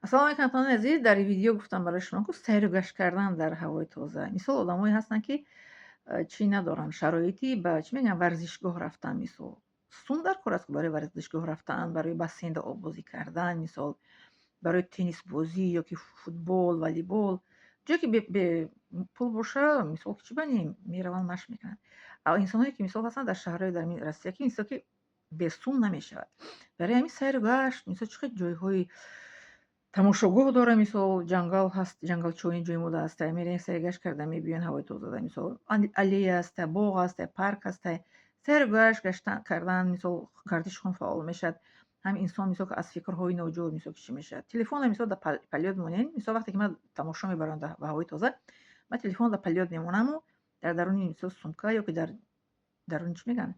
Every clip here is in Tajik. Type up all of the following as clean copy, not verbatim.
Ассалому алайкум, ҳамватанони азиз. Дар видео гуфтам барои шумо, ку сайру гашт кардан дар ҳавои тоза. Мисол, одамое ҳастанд, ки чӣ надоранд, шароити ба, чӣ мегӯянд, варзишгоҳ рафтан. Мисол, сум дар кор аст барои варзишгоҳ рафтан, барои бассейнда оббозӣ кардан, мисол, барои теннисбозӣ ёки футбол, волейбол. Ҷое ки пул боша, мисол, чӣ ба не мераванд, машқ мекунанд. А инсонҳое ки, мисол, ҳастанд дар шаҳрҳои дар Россия, ки, мисол, ки бесум намешавад. Барои ҳамин сайру гашт, мисол, чӣ хел ҷойҳои тамошогоҳ дора, мисол, ҷангал ҳаст, ҷангалчои ҷои мода ҳаста, мерем, сайргашт карда мебиён ҳавои тозада, мисол, аллея ҳаста, боғ ҳаста, парк ҳаста. Сайру гашт гаштан кардан, мисол, гардиши хун фаъол мешавад. Ҳам инсон, мисол, аз фикрҳои ноҷор, мисол, чӣ мешавад. Телефонро, мисол, дар палёт монед, мисол, вақте ки ман тамошо мебарам ба ҳавои тоза, ман телефонро дар палёт мемонаму дар даруни, мисол, сумка ё ки дар даруни, чӣ мегӯянд,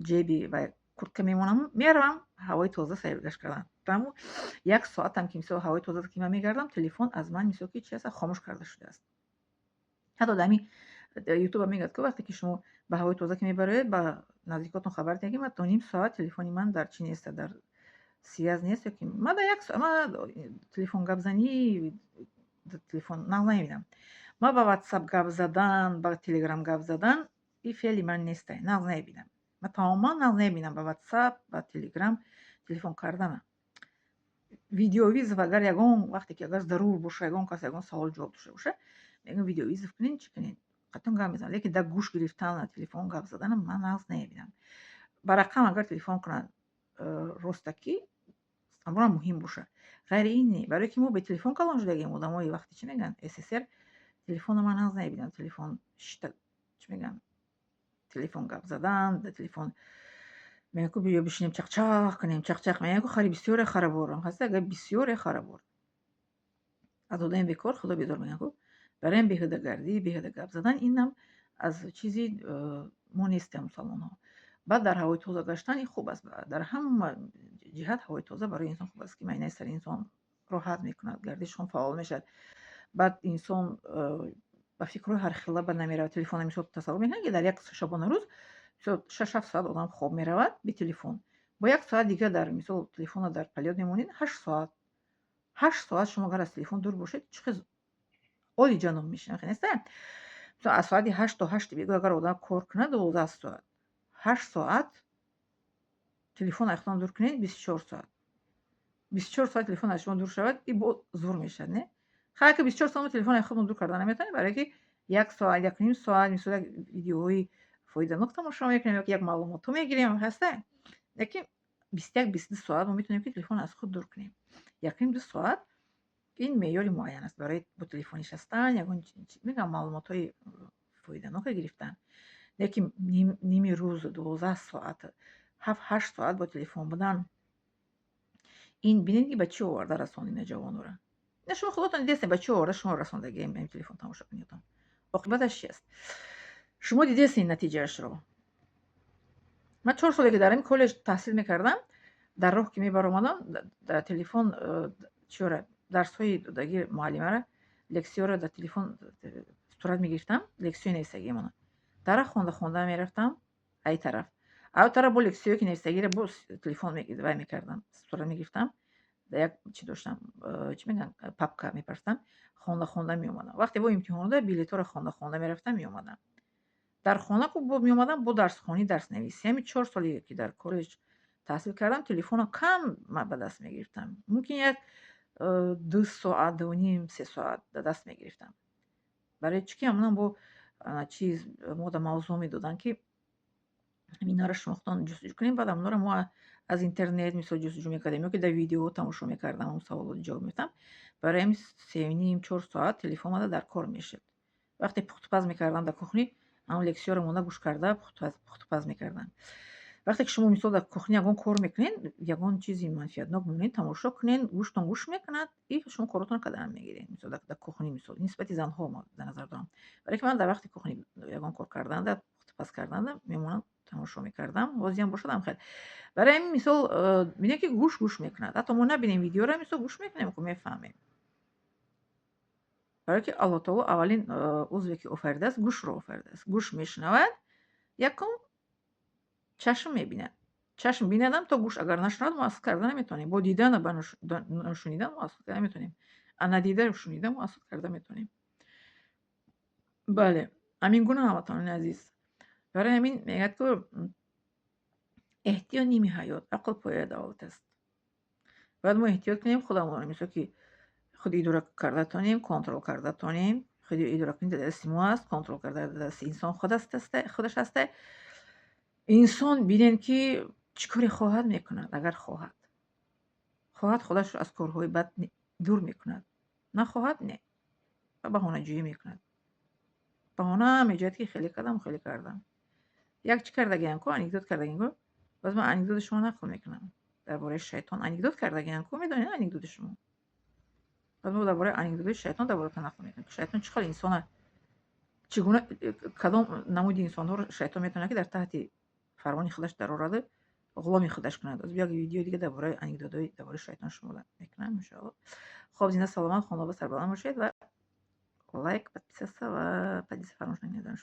ҷеби ва куртка мемонаму меравам ҳавои тоза сайргашт кардан. Таму як соатам ки, мисол, ҳавои тоза ки ман мегардам, телефон аз ман, мисол, ки чи аст, хомӯш карда шудааст. Ҳатто дар ҳамин Ютуба мегӯяд, ки вақте ки шумо ба ҳавои тоза ки мебароед, ба наздикотон хабар диҳед, ки ман то ним соат телефони ман дар чӣ неста, дар связь нест, ёки ман дар як соат ман телефон гапзанӣ, телефон нағз намебинам. Ман ба Ватсап гап задан, ба Телеграм гап задан ин феъли ман нестай, нағз намебинам. Ман тамоман нағз намебинам ба Ватсап, ба Телеграм телефон кардана. Видеовызов агар ягон вақте ки агар зарур боша, ягон кас ягон савол ҷавоб дошта боша, мегӯям, видеовызов кунед, чӣ кунед, қатъан гап мезанам, лекин дар гӯш гирифтан телефон гап заданам ман нағз намебинам. Ба рақам агар телефон кунанд, ростакӣ амрам муҳим боша. Ғайри ин не, барое ки мо бе телефон калон шудагем, одамои вақти, чӣ мегӯянд, СССР, телефонро ман нағз намебинам, телефон шита, чӣ мегӯянд, телефон гап задан, дар телефон мегӯянд, ку биё бишинем, чақчақ кунем, чақчақ. Мегӯянд, ку хари бисёре хараборам ҳаста, агар бисёре харабор. Аз одами бекор Худо безор, мегӯянд ку. Барои ҳамин беҳудагардӣ, беҳуда гап задан инам аз чизи мо нестем, мусалмонҳо. Баъд дар ҳавои тоза гаштан ин хуб аст. Дар ҳама ҷиҳат ҳавои тоза барои инсон хуб аст, ки майнаи сари инсон роҳат мекунад, гардиши хун фаъол мешавад. Баъд инсон ба фикрҳои ҳархела ба намеравад. Телефона, мисол, тасаввур мекунед, ки дар як шабонарӯз, мисол, 6-7 соат одам хоб меравад бе телефон. Бо як соат дига дар, мисол, телефонро дар палёт мемонед, 8 соат. 8 соат шумо агар аз телефон дур бошед, чӣ хел олиҷаноб мешавед, неста? Мисол, аз соати 8 то 8 бегоҳ агар одам кор кунад, 12 соат. 8 соат телефон аз худатон дур кунед, 24 соат. 24 соат телефон аз шумо дур шавад, и бо зур мешавад, не? Хайр, ки 24 соат мо телефон аз худмон дур карда наметавонем, барое ки як соат, якним соат, мисол, як видеоҳои фоиданок тамошо мекунем ёки як маълумотҳо мегирем, ҳаста? Лекин 21, 22 соат мо метавонем, ки телефонро аз худ дур кунем. Якним, 2 соат ин меъёри муайян аст барои бо телефон нишастан, ягон, мегӯям, маълумотҳои фоиданоке гирифтан. Лекин ними рӯз, 12 соат, 7-8 соат бо телефон будан, ин бинед, ки ба чӣ оварда расонд ина ҷавонора. На, шумо худотон дидестем, ба чӣ оварда шумо расондагием ин телефон тамошо кунедтон. Оқибаташ чи аст? Шумо дидестед натиҷаашро. Ман 4 соле ки дар ин коллеҷ таҳсил мекардам, дар роҳ ки мебаромадам, дар телефон чиёра, дарсҳои додагии муаллимара, лексияро дар телефон сурат мегирифтам, лексияи нависагиамона. Дар роҳ хонда хонда мерафтам аи тараф. Аю тараф бо лексияое ки нависагиро боз телефон вай мекардам, сурат мегирифтам. Дар як чӣ доштам, чӣ мегӯянд, папка мепарстам, хонда хонда меомадам. Вақте бо имтиҳон билетҳоро хонда хонда мерафтам, меомадам. Дар хона ку бо меомадам, бо дарсхонӣ, дарснависӣ. Ҳамин 4 соле ки дар коллеҷ таҳсил кардам, телефонро кам ба даст мегирифтам. Мумкин як 2 соат, 2.5, 3 соат ба даст мегирифтам. Барои чӣ ки ҳамонам бо чиз мода мавзӯъ медоданд, ки инҳоро шумо худтон ҷустуҷӯ кунед. Баъд ҳамонҳоро мо аз интернет, мисол, ҷустуҷӯ мекардем ё ки дар видеоҳо тамошо мекардам, он саволот ҷавоб мефтам. Барои ҳамин 3.5, 4 соат телефон мада дар кор мешуд. Вақте пухтупаз мекардам дар кухни, ҳамон лексияро монда гӯш карда пухтупаз мекардам. Вақте ки шумо, мисол, дар кухня ягон кор мекунед, ягон чизи манфиатнок мемонед, тамошо кунед, гӯштон гӯш мекунад и шумо коротонро кардан мегиред. Мисол, дар кухни, мисол, нисбати занҳо ма дар назар дорам. Барое ки ман дар вақти кухни ягон кор карданда, пухтупаз карданда мемонам, тамошо мекардам. Ҳозиам бошад, ҳам хел. Барои ҳамин, мисол, бинед, ки гӯш гӯш мекунад. Ҳатто мо набинем видеоро, мисол, гӯш мекунем, ку мефаҳмем. Барое ки Аллоҳ таоло аввалин узве ки офаридааст, гӯшро офаридааст. Гӯш мешунавад, якум чашм мебинад. Чашм бинадам, то гӯш агар нашунавад, мо аз карда наметавонем. Бо дидана ба ношунидан мо аз худ карда наметавонем. А надида шунида мо аз худ карда метавонем. Бале, ҳамин гуна, ҳамватанони азиз. Барои ҳамин мегӯяд, ку эҳтиёт ними ҳаёт, ақл пояи давлат аст. Бояд мо эҳтиёт кунем худамонро, мисол ки худ идора карда тонем, контрол карда тонем. Худи идоракунӣ дар дасти мо аст, контрол карда дар дасти инсон худаш ҳаста. Инсон бинед, ки чӣ коре хоҳад, мекунад, агар хоҳад. Хоҳад, худашро аз корҳои бад дур мекунад. Нахоҳад, не. Ва баҳонаҷӯӣ мекунад. Баҳона меҷӯяд, ки хеле кардам, хеле кардам. Як чӣ кардагиам ку, анекдот кардагиам ку. Боз ман анекдоти шумо нақл мекунам. Дар бораи шайтон анекдот кардагиам ку, медонед анекдоти шумо? Боз мо дар бораи анекдотои шайтон дар боратон нақл мекунем. Шайтон чӣ хел инсона, чӣ гуна, кадом намуди инсонҳоро шайтон метавонад, ки дар таҳти фармони худаш дарораду ғуломи худаш кунад. Боз як видеои дига дар бораи анекдотҳои дар бораи шайтон шумо мекунам, иншоалло. Хоб, зинда, саломат, хонавода, сарбаланд бошед ва лайк, подписаться ва поделиться фаромӯш накунед шумо.